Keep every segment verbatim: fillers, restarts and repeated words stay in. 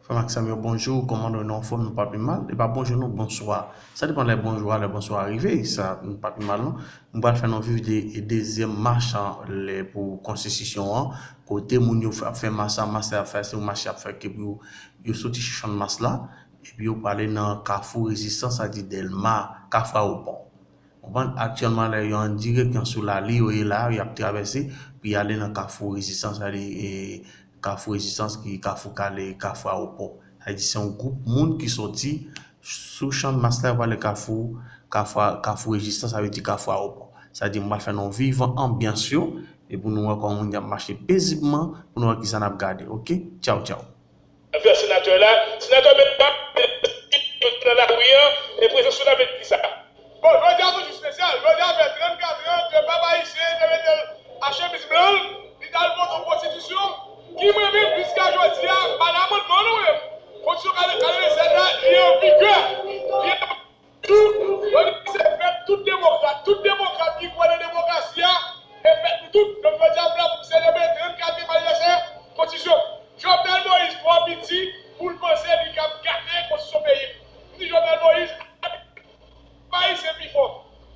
Frè m ak sè m yo, bonjou. Kòman nou, nou anfòm, nou pa pi mal? E pa bonjou non, bonswa. Sa depann lè bonjou a, lè bonswa a rive, sa nou pa pi mal non. M pral fè nou viv de, dezyèm mach an, lè pou konstitisyon an, kote moun yo ap fè mach la, mach la ap fè, se yon mach y ap fè ke pou yo, yo soti sou Channmas la, epi yo prale nan Kafou Rezistans, sa di Dèlma, Kafou Awopò. Konprann? Aktyèlman la, yo an dirèk, yo sou lali, yo ye la, y ap travèse pou y ale nan Kafou Rezistans, sa di, e, Kafou Rezistans ki Kafou Kale, Kafou Awopò. Sa di se yon gwoup moun ki soti sou Channmas la, yo prale Kafou, Kafou, Kafou Rezistans, sa vle di Kafou Awopò. Sa di m pral fè nou viv anbyans yo, e pou nou wè kòman moun y ap mache pezibman, pou nou wè kisa n ap gade, oke? Tchaw, tchaw. Afè senatè la, senatè Benoît, nan lari an, e prezans ou la vle di sa. Bon, jodi a se jou espesyal. Jodi a fè trannkat an ke pèp ayisyen te mete l a chemiz blan l, li t al vote yon konstitisyon ki mwen menm jiska jodi a, pa nan amannman non mwen menm. Konstitisyon katrevennsèt la, li an vigè. Li an Tou, yo di se fèt tout demokrat. Tout demokrat ki kwè nan demokrasi a, e fèt nou tout. Donk, jodi a, se trannkatriyèm anivèsè konstitisyon. Jovenel Moïse twò piti pou l panse li kab gate konstitisyon peyi l. M di Jovenel Moïse, pèp ayisyen pi fò.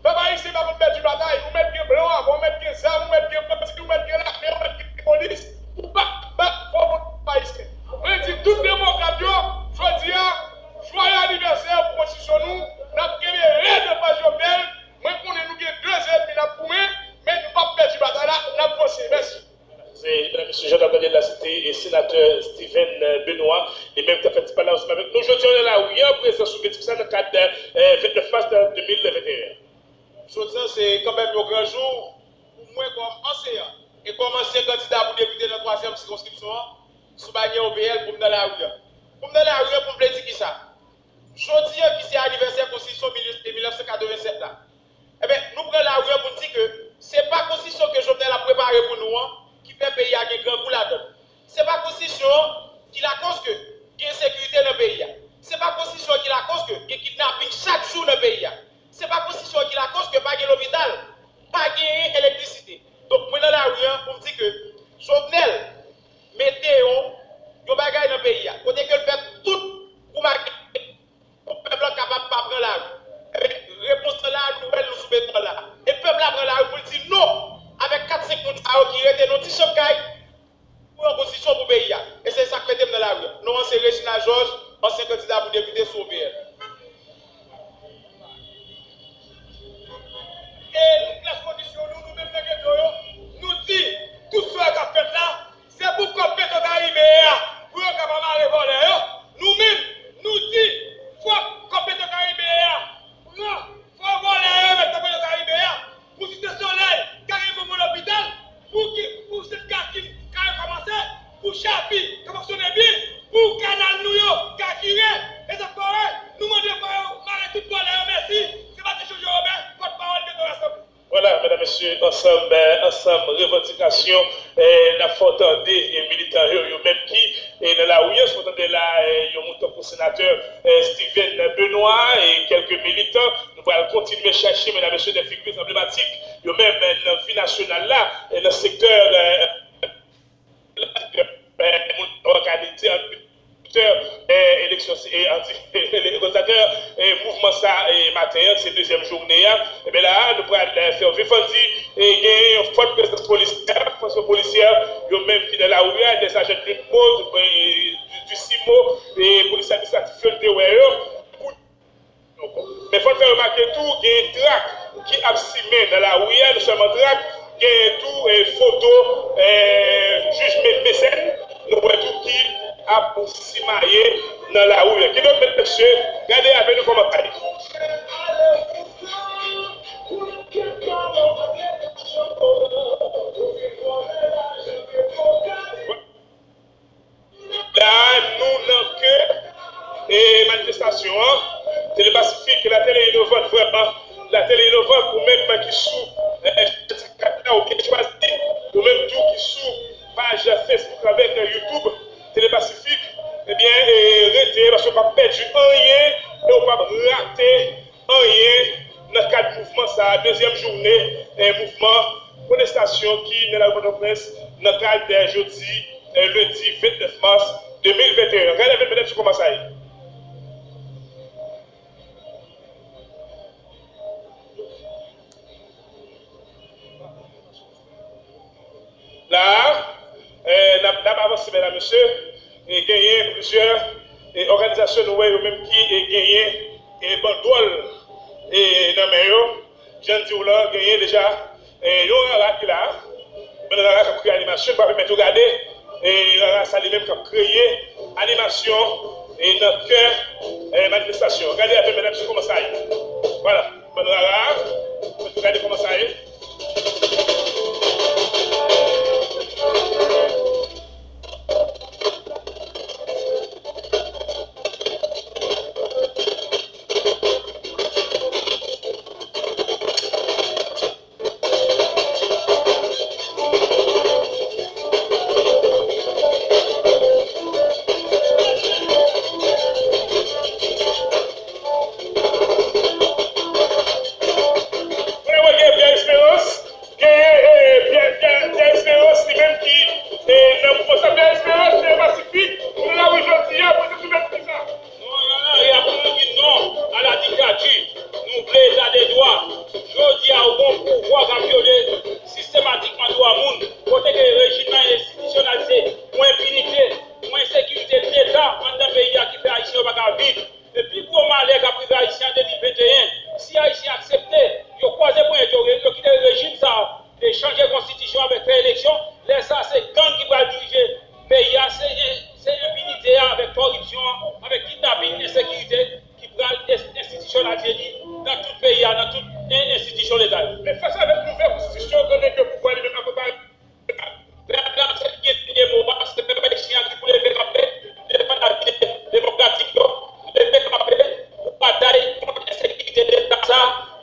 Pèp ayisyen pa konn pèdi batay. Ou mèt gen blan avan, ou mèt gen zam, ou mèt gen bandi, ou mèt gen lame, ou mèt gen polis. Ou pa, pa fò pou pèp ayisyen. Mwen di tout demokrat yo, jodi a, Jwayè anivèsè pou konstitisyon nou, n ap kenbe rèd anfas Jovenel, mwen konnen nou gen de zennmi n ap goumen, men nou p ap pèdi batay la, n ap vanse. Mèsi. Se, medam, mesye, jan n ap tande l la, se te, e, senatè Steven, e, Benoît, li menm ki t ap fè ti pale ansanm avèk nou jodi a nan lari an, prezans sou medya sa nan kad, e, vennèf mas de mil venteyen. Jodi a se kanmenm yon gran jou pou mwen kòm anseyan e kòm ansyen kandida pou depite nan twazyèm sikonskripsyon an, sou banyè O P L pou m nan lari an. Pou m nan lari an, pou m vle di kisa? Jodi an ki se anivèsè konstitisyon mil nèf san katrevennsèt la, enben, nou pran lari an pou n di ke se pa konstitisyon ke Jovenel ap prepare pou nou an ki fè peyi a gen grangou ladan l. Se pa konstitisyon an ki lakòz ke gen ensekirite nan peyi a. Se pa konstitisyon an ki lakòz ke gen kidnaping chak jou nan peyi a. Se pa konstitisyon an ki lakòz ke pa gen lopital, pa genyen elektrisite. Donk, mwen nan lari an pou m di ke Jovenel mete yon, yon bagay nan peyi a, kote ke l fè tout pou make pou pèp la kapab pa pran lari. Ebyen, repons lan la, nou wè l, nou sou beton an la. E pèp la pran lari pou l di non avèk kat senk moun sa yo ki rete nan ti chanm kay pou yon konstitisyon pou peyi a. E se sa k mete m nan lari a. Non an se Reginald Georges, ansyen kandida pou depite sou O P L. E nou, klas kondisyon nou, nou menm nan geto yo, nou di tout sa k ap fèt la, se pou kòb Petwokaribe a, pou yo ka pa mare vòlè yo. Nou menm, nou di, fòk kòb Petwokaribe a pran, fò vòlè yo met nan Petwokaribe a, pou Site Solèy ka gen bon, bon lopital, pou ki, pou Sent Kakin ka rekòmanse, pou Chapi ka fonksyone byen, pou kanal nou yo ka kire, e sa fè nou mande fò yo mare tout vòlè yo. Mèsi, se Mathieu Joseph Robert, pòtpawòl Geto Rasanble. Vwala, medam, mesye, ansanm, eh, ansanm revandikasyon, eh, n ap fè w tande, eh, militan yo, yo menm ki, eh, nan lari a, si w tande la, eh, yon moun tankou senatè, eh, Steven Benoît e kèlke militan, nou pral kontinye chache, medam, mesye, de figi anblematik, yo menm, eh, nan vi nasyonal la, eh, nan sektè, eh, eh, moun òganize, òganizatè, eh, eleksyon, eh, anti, òganizatè, eh, mouvman sa, eh, maten an, se dezyèm jounen an. Ebyen la, nou pral, eh, fè w viv, fò n di, eh, gen yon fòt prezans polisyè, fòs polisyè, yo menm ki nan lari a, des agents de l'UNPO, eh, du, du CIMO, eh, polis administratif yo, l te wè yo, pou Men fò n fè remake tou, gen trak ki ap simen nan lari a, non sèlman trak, gen tou, eh, foto, eh, jij Me-, Mecène, nou wè tou ki ap simaye nan lari a. Kidonk, medam, mesye, gade avè nou kòmantè. La, nou nan kè, e, manifestasyon an. Tele Pasifik, la tele inovant, vrèman. La tele inovant, ou menm ki sou, eh, chanèl kat la, ou byen chwazi. Ou menm tou ki sou paj Facebook avèk, eh, YouTube, Tele Pasifik, ebyen, eh, rete, paske w p ap pèdi anyen, e w p ap rate anyen nan kad mouvman sa a, dezyèm jounen, eh, mouvman pwotestasyon ki nan lari Pòtoprens nan kad, eh, jodi, eh, lendi vennèf mas de mil venteyen. Gade avè m, medam, sou kòman sa ye. La a, eh, n ap, n ap avanse, medam, mesye, e genyen plizyè, eh, òganizasyon nou wè yo menm ki, eh, genyen, eh, bandwòl, eh, nan men yo. Jan m di w lan, genyen deja, eh, yon rara ki la a. Bann rara k ap kreye animasyon, m pa pèmèt ou gade, eh, rara sa li menm k ap kreye animasyon, eh, nan kè, eh, manifestasyon an. Gade avè m, medam, sou kòman sa ye. Vwala. Bann rara, fò nou gade kòman sa ye. Kounye a, gen Pierre Espérance, gen, eh, Pierre, Pierre, Pierre Espérance, li menm ki, eh, nan mouvman sa. Pierre Espérance, se yon pasifik, ou nan lari jodi a, prezante nou mèt ki sa. Non, rara, y ap di non à la dictature. Nou vle eta de dwa. Jodi a, ou gen yon pouvwa k ap vyole sistematikman dwa moun, kote ke rejim nan enstitisyonalize, yon enpinite, yon ensekirite deta anndan peyi a ki fè Ayisyen yo pa ka viv. E pi gwo malè k ap rive Ayisyen an de mil venteyen, si Ayisyen aksepte, yo kwaze ponyèt yo, yo kite rejim sa a, e chanje konstitisyon avèk fè eleksyon, lè sa a se gang ki pral dirije peyi a, se, se enpinite a avèk kòripsyon an, avèk kidnaping, ensekirite ki pral es-, enstitisyonalize li nan tout peyi a, nan tout en-, enstitisyon leta yo. Men fas avèk nouvèl konstitisyon, konnen ke pouvwa li menm akonpaye. Pèp la, se li ki gen dènye mo a, se pèp ayisyen an ki pou leve kanpe defann lavi de-, demokratik yo, leve kanpe pou batay kont ensekirite deta sa,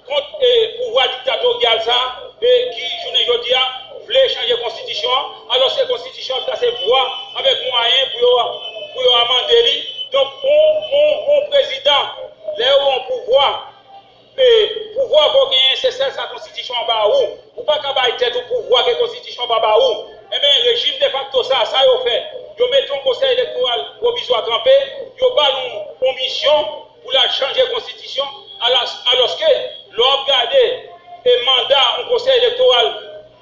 kont, eh, pouvwa diktatoryal sa, eh, ki, jounen jodi a, vle chanje konstitisyon an, alòske konstitisyon an trase vwa avèk mwayen pou yo, pou yo amande li. Donk, on, on, on prezidan, lè yo yon pouvwa, e pouvwa ke w genyen, se sèl sa konstitisyon an ba ou. Ou pa ka bay tèt ou pouvwa ke konstitisyon an pa ba ou. Enben, rejim defakto sa, sa yo fè, yo mete yon konsèy elektoral pwovizwa kanpe, yo ba l yon, yon misyon pou l al chanje konstitisyon, alas-, alòske, lè w ap gade, e manda yon konsèy elektoral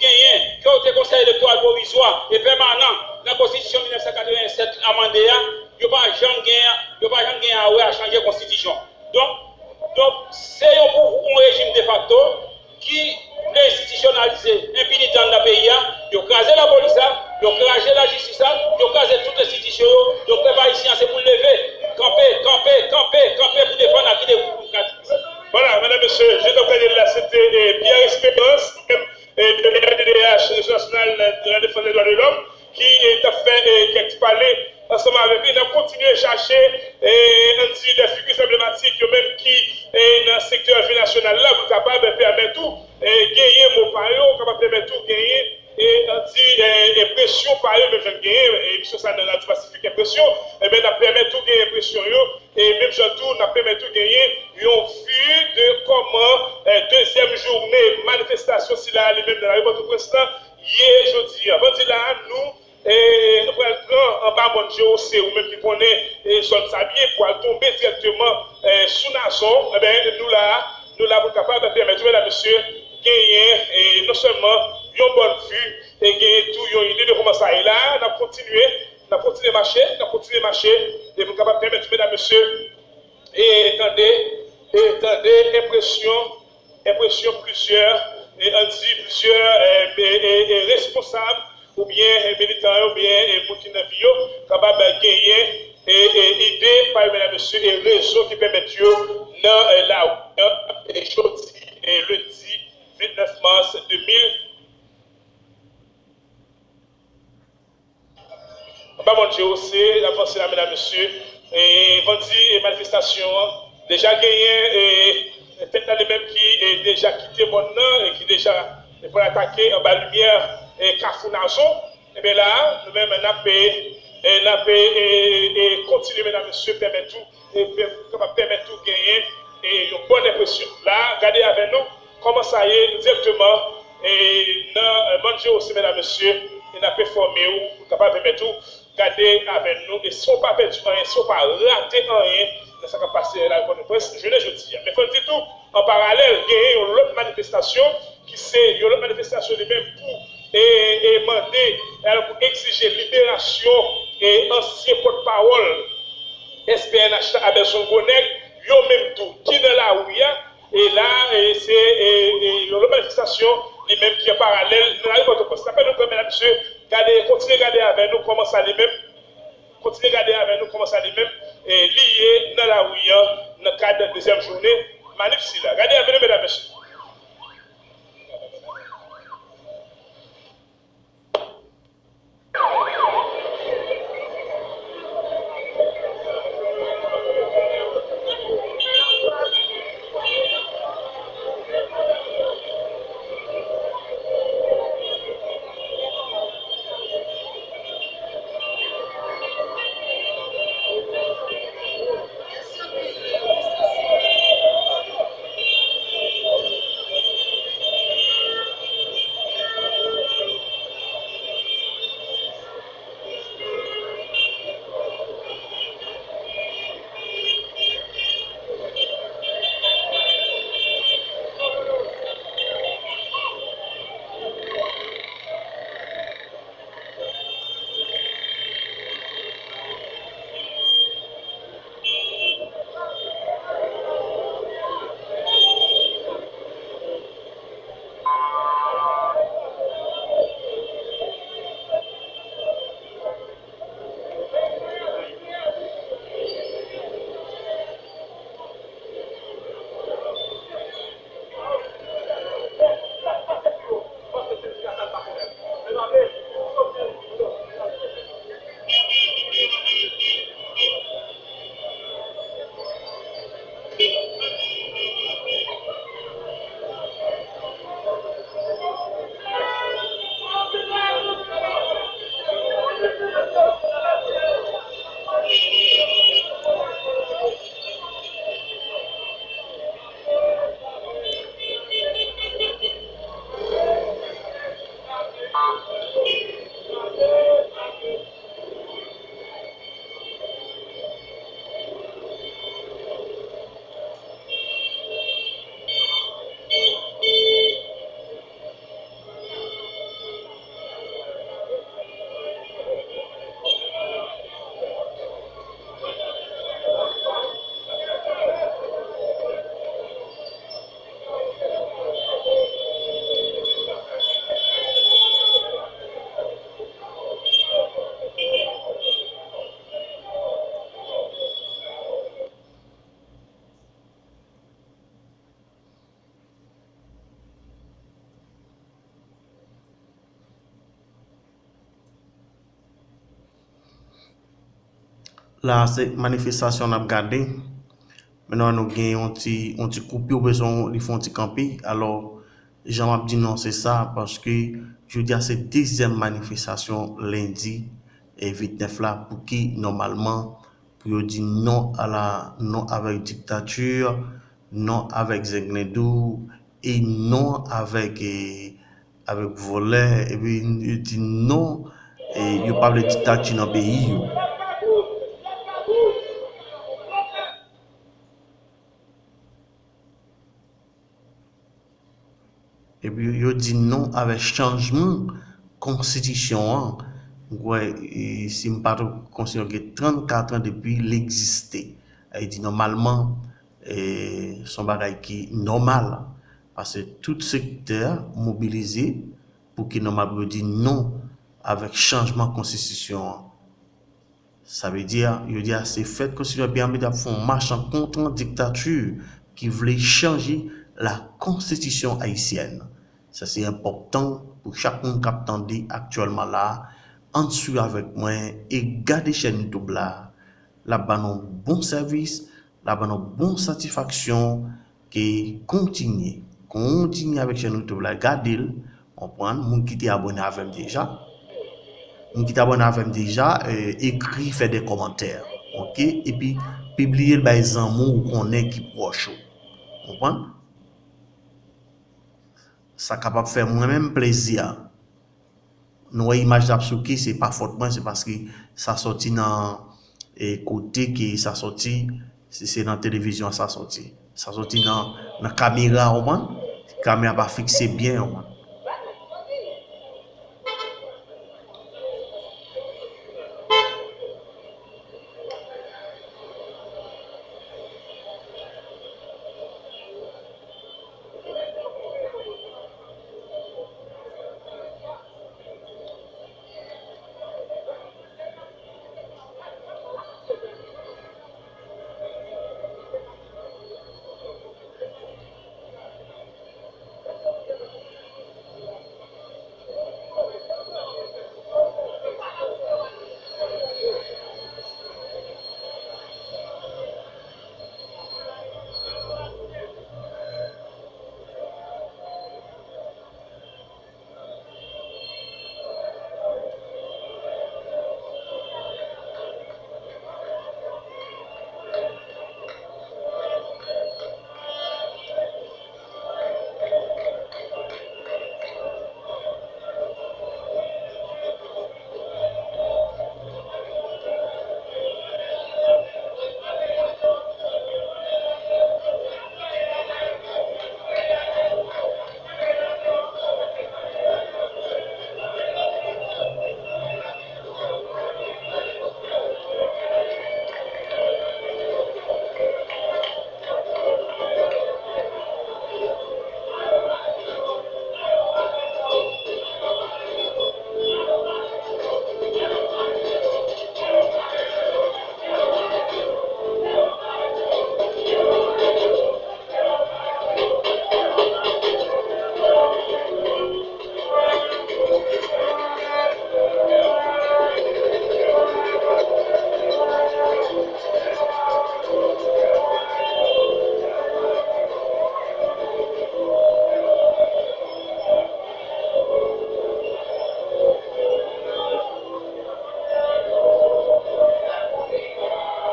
genyen, ke w te konsèy elektoral pwovizwa e pèmanan nan konstitisyon mil nèf san katrevennsèt amande a, yo pa janm genyen, yo pa janm genyen a wè a chanje konstitisyon. Donk, donk, se yon pou, yon rejim defakto ki vle enstitisyonalize enpinite anndan peyi a. Yo kraze lapolis la, yo kraze lajistis la, yo kraze tout enstitisyon yo. Donk, pèp ayisyen an, se pou l leve, kanpe, kanpe, kanpe, kanpe pou defann aki demokratik. Vwala, medam, mesye, jan n ap gade l la, se te, eh, Pierre Espérance, ki menm, eh, R D D H, Réseau National de la Défense des Droits de l'Homme, ki, eh, t ap fè, eh, kèk ti pale ansanm avèk li. N ap kontinye chache, eh, ann di, de figi anblematik yo menm ki, eh, nan sektè vi nasyonal la, pou kapab pèmèt ou, eh, genyen mo pa yo, kapab pèmèt ou genyen, eh, ann di, eh, enpresyon pa yo, menm jan n genyen, eh, emisyon sa nan Radyo Pasifik, enpresyon, enben, n ap pèmèt ou genyen enpresyon yo, e menm jan tou, n ap pèmèt ou genyen yon vi de kòman, eh, dezyèm jounen manifestasyon sila a li menm nan lari Pòtoprens lan ye jodi a. Vandredi la, nou, eh, nou pral pran anba mòn G O C, ou menm ki konnen, eh, zòn sa byen, pou al tonbe dirèkteman, eh, sou Nazon. Enben, nou la, nou la pou n kapab pèmèt ou, medam, mesye, genyen, eh, non sèlman yon bòn vi, e genyen tou yon ide de kòman sa ye la. N ap kontinye, n ap kontinye mache, n ap kontinye mache, e pou n kapab pèmèt ou, medam, mesye, e tande, e tande enpresyon, enpresyon plizyè, e ann di plizyè, e, e, e, e responsab oubyen, e militan yo, oubyen, e moun ki nan vi yo, kapab genyen, e, e ide pa yo, medam, mesye, e rezon ki pèmèt yo nan, e, lari an, e jodi, e lendi vennèf mas de mil. Anba mòn G O C, n ap vanse la, medam, mesye. E vandredi, e manifestasyon an deja genyen, e tèt la li menm ki, e deja kite mòn nan, e ki deja, e pral atake anba limyè, e Kafou Nazon. Enben la, nou menm, n ap, e, e, n ap, e, e, e kontinye, medam, mesye, pèmèt ou e pe-, kapab pèmèt ou genyen, e, yon bòn enpresyon. La, gade avè nou kòman sa ye dirèkteman, e, nan, e, mòn G O C, medam, mesye, e n ap enfòme w pou kapab pèmèt ou gade avè nou, e si w pa pèdi anyen, si w pa rate anyen nan sa k ap pase nan lari Pòtoprens jounen jodi a. Men fò n di tou, an paralèl, genyen yon lòt manifestasyon ki se yon lòt manifestasyon li menm pou e, e mande, alò pou egzije liberasyon e ansyen pòtpawòl S P N H la, Abelson Gronèg, yo menm tou ki nan lari a. E la, e se e, e, yon lòt manifestasyon li menm ki an paralèl nan lari Pòtoprens. N ap mande nou, medam, mesye, gade, kontinye gade avè nou kòman sa li menm, kontinye gade avè nou kòman sa li menm, e, li ye nan lari an, nan kad dezyèm jounen manif sila. Gade avè nou, medam, mesye. La a se manifestasyon n ap gade. Mentnan nou gen yon ti, yon ti koupi, oubyen li fè yon ti kanpe. Alò, jan m ap di nou an se sa, paske jodi a se dezyèm manifestasyon lendi, e vennèf la, pou ki nòmalman, pou yo di non a la, non avèk diktati, non avèk zenglendou, e non avèk, e, avèk vòlè, epi yo di non, e yo pa vle diktati nan peyi yo. Epi yo di non avèk chanjman konstitisyon an. M kwè, e, si m pa twonpe, konstitisyon gen trannkat an depi l egziste. Sa vle di nòmalman, e, se yon bagay ki nòmal. Paske tout sektè mobilize pou ki nòmal pou yo di non avèk chanjman konstitisyon an. Sa vle di, yo di a se fèt konstitisyon an, epi anpil ap fè yon mach an kontra diktati ki vle chanje la konstitisyon ayisyèn. Sa se enpòtan pou chak moun k ap tande aktyèlman la a. Ann swiv avèk mwen e gade chèn YouTube la. L ap ba nou bon sèvis, l ap ba nou bon satisfaksyon. Ke kontinye, kontinye avèk chèn YouTube la, gade l, konprann, moun ki te abòne avè m deja. Moun ki te abòne avè m deja, e, ekri, fè de kòmantè, oke? Epi, pibliye l bay zanmi w ou konnen ki pwòch ou. Konprann? Sa kapab fè mwen menm plezi a. Nou wè imaj la ap souke, se pa fòt mwen, se paske sa sòti nan e kote ke sa sòti, si se nan televizyon sa sòti. Sa sòti nan, nan kamera, ou konprann? Kamera pa fikse byen, ou konprann?